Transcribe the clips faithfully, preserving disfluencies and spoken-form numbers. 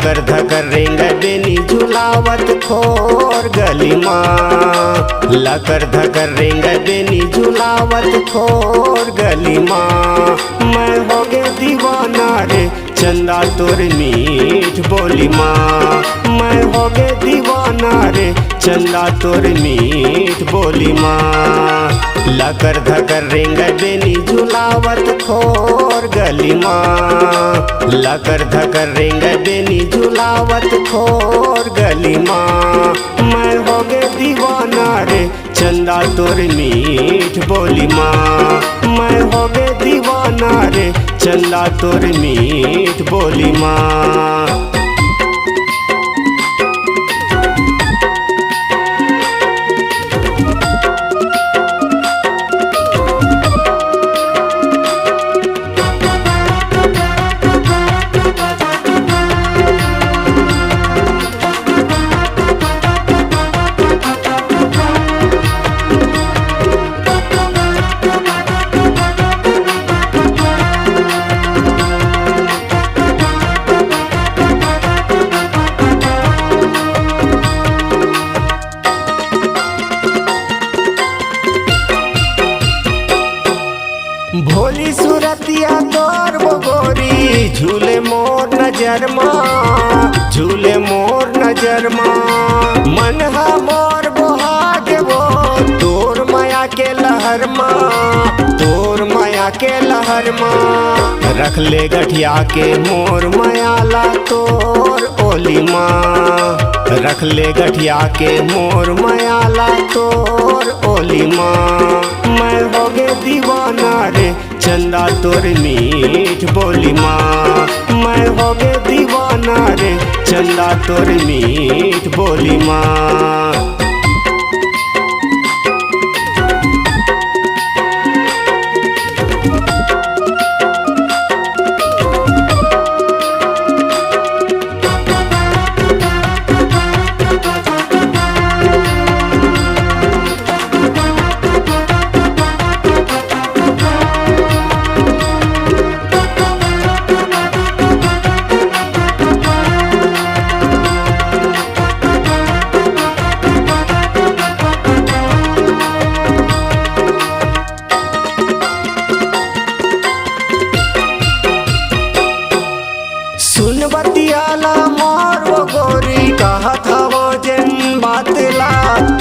लकर धकर रेंगय बेनी झुलावत खोर गली मा, लकर धकर रेंगय बेनी झुलावत खोर गली मा। मैं होगे दीवाना रे चंदा तोर मीठ बोली मा, मैं होगे दीवाना रे चंदा तोर मीठ बोली मा। लकर धकर रेंगय बेनी झुलावत खोर गली मा, लकर धकर रेंगय बेनी झुलावत खोर गली मा। मैं होगे दीवाना रे चंदा तोर मीठ बोली मा, मैं होगे दीवाना रे चंदा तोर मीठ बोली मा। भोली सुरतिया तोर वो गोरी, झूले मोर नजर मा, झूले मोर नजर मा। मन हा मोर बोहा गे वो, तोर मया के लहर मा, तोर मया के लहर मा। रख ले गठिया के मोर मया ला तोर ओली मा, रख ले गठिया के मोर मया ला तोर ओली मा। मैं होगे दीवाना रे चंदा तोर मीठ बोली मा, मैं होगे दीवाना रे चंदा तोर मीठ बोली मा। सुन बतियाला मोर वो गोरी, कहत हवं जेन बात ला,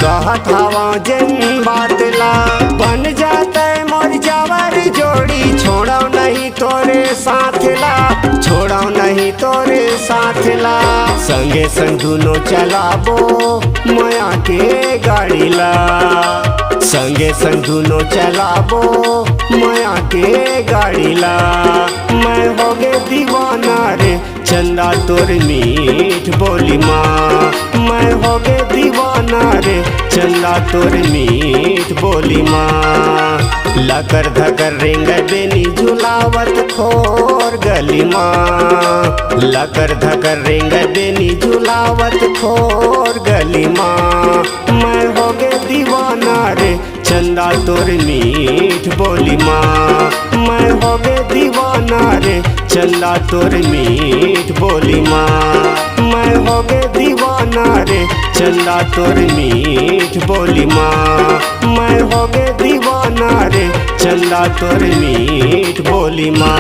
कहत हवं जेन बात ला। बन जाते मोर जावर जोड़ी, छोड़ो नहीं तोरे साथ ला, छोड़ो नहीं तोरे साथ ला। संगे संग दुनो चलाबो मया के गाड़ी ला, संगे संग दुनो चलाबो मया के गाड़ी ला। मैं होगे दीवाना रे चंदा तोर मीठ बोली मा, मैं होगे दीवाना रे चंदा तोर मीठ बोली मा। लकर धकर रेंगय बेनी झुलावत खोर गली मा, लकर धकर रेंगय बेनी झुलावत खोर गली मा। मैं होगे दीवाना रे चंदा तोर मीठ बोली मा, मैं होगे दीवाना रे चंदा तोर मीठ बोली मा। मैं होगे दीवाना रे चंदा तोर मीठ बोली मा, मैं होगे दीवाना रे चंदा तोर मीठ बोली मा।